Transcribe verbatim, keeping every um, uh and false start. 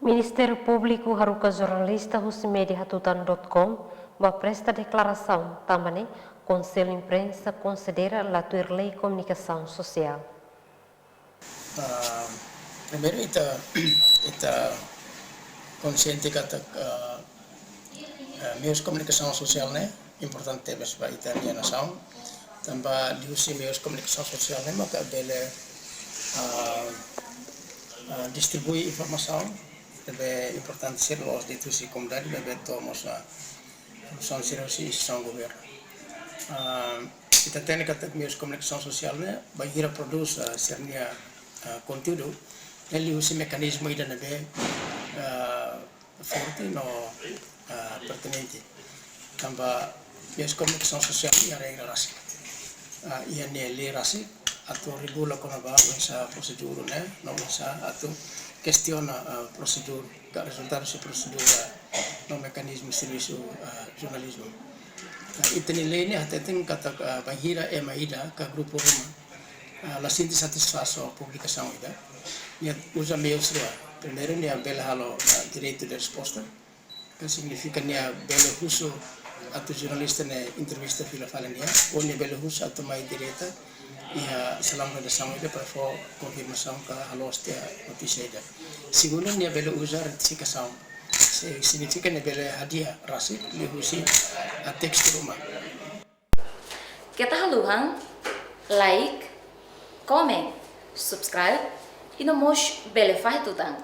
Ministériu Públiku haruka jornalista husi Media Hatutan dot com ba presta deklarasaun tanba ne'e Konsellu Imprensa konsidera la tuir lei komunikasaun sosiál. Ah, primeiru ita ita konsiente katak, ah, ah, meius komunikasaun sosiál ne'e importante tebes ba ita-nia nasaun. Tanba liuhusi meius komunikasaun sosiál ne'e maka bele, ah, ah, distribui informasaun ne'ebé importante sira, la'ós de'it husi komunidade, maibé to'o mós, ah, informasaun sira husi instituisaun governu. Ah, ita hatene katak meius komunikasaun sosiál ne'e bainhira prodús, ah, sira-nia, ah, konteúdu, ne'e liuhusi mekanizmu ida ne'ebé, ah, forte no, ah, pertinente. Tanba meius komunikasaun sosiál iha regra rasik, ah, iha nia lei rasik atu regula kona-ba oinsá prosedura ne'e, no oinsá atu kestiona, ah, prosedura ka rezultadu husi prosedura no mekanizmu servisu, ah, jornalizmu. Ah, ita-nia lei ne'e hateten katak, ah, bainhira ema ida ka grupu ruma, ah, la sente satisfás ho publikasaun ida, nia uza meius rua. Primeiru, nia bele halo, ah, direitu de resposta, ka signifika nia bele husu atu jornalista ne'e entrevista fila fali nia, ou nia bele husu atu mai direta iha salaun redasaun ida para fó konfirmasaun ka halo tiha notísia ida. Segundu, nia bele uza retifikasaun. Se signifika nia bele hadi'a rasik liuhusi, ah, testu ruma. Keta haluha like, comment, subscribe, i no mós bele fahe tutan.